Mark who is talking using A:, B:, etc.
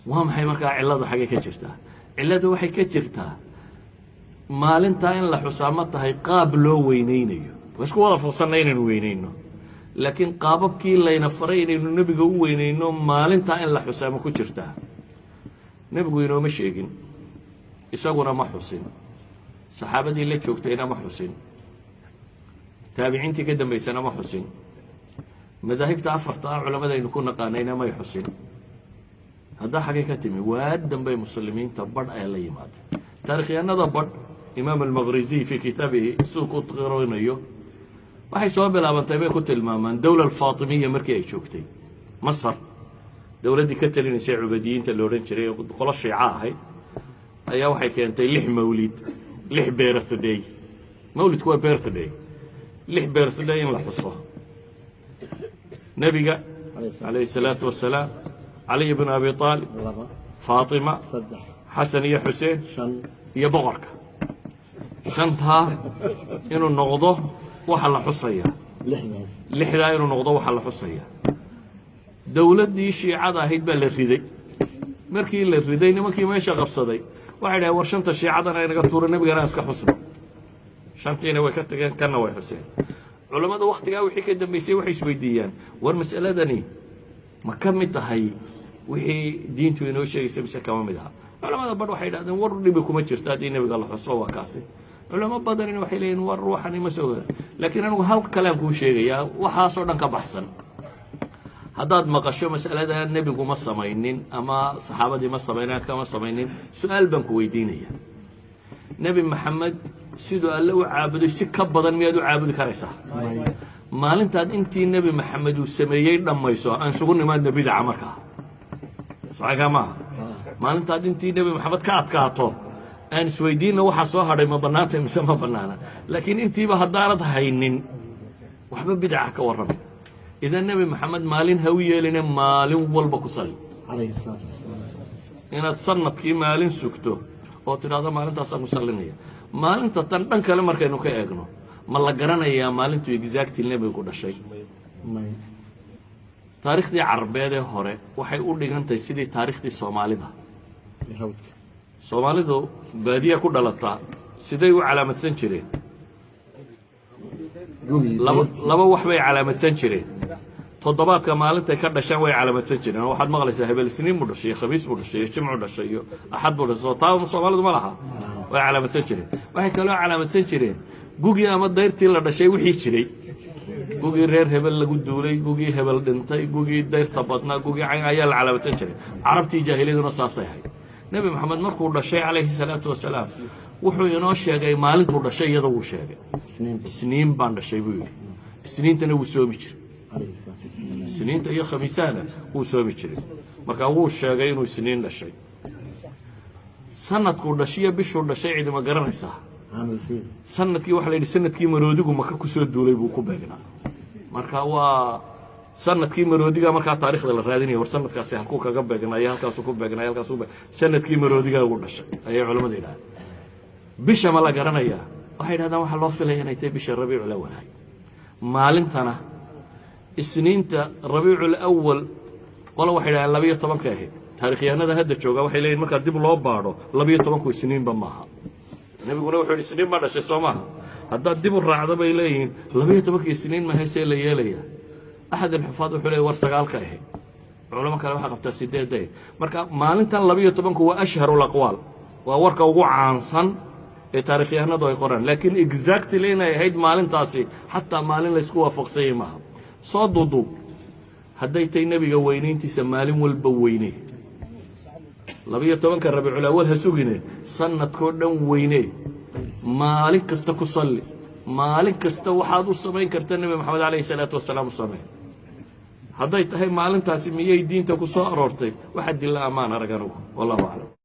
A: Waa maxay markaa cilladu? Xaggay ka jirtaa cilladu? Waxay ka jirtaa maalintaa in la xusaa ma tahay qaab loo weyneynayo. Waa isku wada fursanna inaynu weyneyno, laakiin qaababkii layna faray inaynu nebiga u weyneyno maalintaa in la xusaa ma ku jirtaa? Nebigu inooma sheegin, isaguna ma xusin, saxaabadii la joogtayna ma xusin, taabiciintii ka dambaysana ma xusin, madaahibta afarta ah culamadaynu ku naqaanayna may xusin. Haddaa xaggay ka timi? Waa dambay muslimiinta badh ay la yimaadeen. Taarikhyahanada badh, Imaam Almaqriziy في kitaabihi siduu ku qirinayo, waxay soo bilaabantay bay ku tilmaamaan dowla alfaatimiya markii ay joogtay Masar. Dowladdii ka talinaysay Cubadiyiinta la odhan jiray ee qolo Shiico ahayd ayaa waxay keentay lix mawlid, lix birthday. Mawlidku waa birthday. Lix birthday in la xuso nebiga calayhi salaatu wasalaam, Caliy bn Abi Aalib,
B: Laba.
A: Faatima,
B: Saddex.
A: Xasan iyo Xuseen
B: Shan.
A: iyo boqorka. Shantaa inuu noqdo waxa la xusaya.
B: Lixdaas.
A: Lixdaa inuu noqdo waxa la xusaya. Dowladdii Shiicada ahayd baa la riday. Markii la riday, nimankii meesha qabsaday waxay dhahen, "War, shanta shiicadana inaga tuuro, nebigana iska xusno." Shantiina way ka tageen, kanna way xuseen. Culammada wakhtigaa wixii ka dambeysay waxay isweydiiyaan, war, mas'aladani ma ka mid tahay wixii diintu inoo sheegaysa mise kama mid aha? Culamada badh waxay dhahdeen, war, dhibi kuma jirto haddii nebiga la xuso, waa kaasi. Culamo badanina waxay leeyihin, war, ruuxani ma soo gara. Laakiin anigu hal kalean kuu sheegayaa, waxaasoo dhan ka baxsan. Haddaad maqasho mas'alada nebigu ma samaynin ama saxaabadii ma samaynin, kama samaynin, su-aal baan ku weydiinaya: Nebi Maxamed siduu Alle u caabuday si ka badan miyaad u caabudi karaysaa? Maalintaad intii Nebi Maxamed uu sameeyey dhammayso, aan isugu nimaadno bidaca markaa. Socakaa maaha? Maalintaad intii Nebi Maxamed ka adkaato, aan isweydiinna waxaa soo hadhay ma bannaantay mise ma bannaana. Laakiin intiiba haddaanad haynin, waxba bidaca ka warramay. Idan Nebi Maxamed maalin ha u yeeline, maalin walba ku sali.
B: Calayhi salaatu wasalaam.
A: Inaad sanadkii maalin sugto oo tidhaahdo maalintaasaan ku sallinaya. Maalinta tan dhan kale markaynu ka eegno, ma la garanayaa maalintuu exactly nebigu dhashay?
B: May.
A: Taariikhdii Carbeed ee hore waxay u dhigantahay sidii taariikhdii Soomaalida.
B: Hawdka.
A: Soomaalidu baadiya ku dhalataa, siday u calaamadsan jireen?
B: Gugii.
A: Laba, laba wax bay calaamadsan jireen. Toddobaadka maalintay ka dhashaan way calaamadsan jireen. Waxaad maqlaysaa hebel Isniin buu dhashay iyo Khamiis buu dhashay iyo Jimcu dhashay iyo Axad buu dhashay. Soo taa Soomaalidu ma laha? Way calaamadsan jireen. Waxay kaloo calaamadsan jireen gugii ama dayrtii la dhashay wixii jiray: gugii reer hebel lagu duulay, gugii hebel dhintay, gugii dayrta badnaa, gugii cayn ayaa la calaamadsan jiray. Carabtii jaahiliyaduna saasay ahayd. Nebi Maxamed markuu dhashay calayhi salaatu wasalaam, wuxuu inoo sheegay maalintuu dhashay. Iyada wuu sheegay.
B: Isniin.
A: "Isniin baan dhashay," buu yidhi. Isniintana wuu soomi jiray.
B: Calayhi salaatu wasalaam.
A: Isniinta iyo Khamiisahana wuu soomi jiray. Marka wuu sheegay inuu Isniin dhashay. Sanadkuu dhashiyo bishuu dhashay cidima garanaysaa?
B: Caamal fiil.
A: Sanadkii waxaa la yidhi sanadkii maroodigu Maka kusoo duulay buu ku beegnaa. Marka waa sanadkii maroodiga. Markaa taarikhda la raadinaya, war, sanadkaasi halkuu kaga beegnay? Halkaasuu ku beegnay, halkaasuu sanadkii maroodiga ugu dhashay ayay culamada yidhahdeen. Bisha ma la garanayaa? Waxay yidhahdaan waxaa loo filaya inay tahay bisha Rabiicul Awal ahay. Maalintana Isniinta Rabiicul Awal, qola waxay yidhahdeen 12-ka ahayd. Taarikhyahanada hadda jooga waxay leeyihin markaa dib loo baadho, 12-ku Isniinba maaha. Nebiguna wuxuu yidhi Isniin baa dhashay, soo maaha? Haddaad dib u raacdo, bay leeyihiin, 12-ka Isniin mahay. See la yeelaya? Axad alxufaad wuxuu leey, war, 9-ka ahayd. Culamo kale waxaa qabtaa 8-da. Marka maalintan 12-ku waa ashharu alaqwaal, waa warka ugu caansan ee taarikhyahanadu ay qoraan, laakiin exactly inay ahayd maalintaasi xataa maalin laysku waafaqsanyay maaha. Soo duuduub, hadday tay nebiga weynayntiisa, maalin walba weyne. 12-ka Rabiicul Awal ha sugine, sanadkoo dhan weyne. Maalin kasta ku salli. Maalin kasta waxaad u samayn karta Nebi Maxamed calayhi salaatu wasalaam u samey. Hadday tahay maalintaasi miyay diinta ku soo aroortay? Waxa dila amaan arag anugu. Wallahu aclam.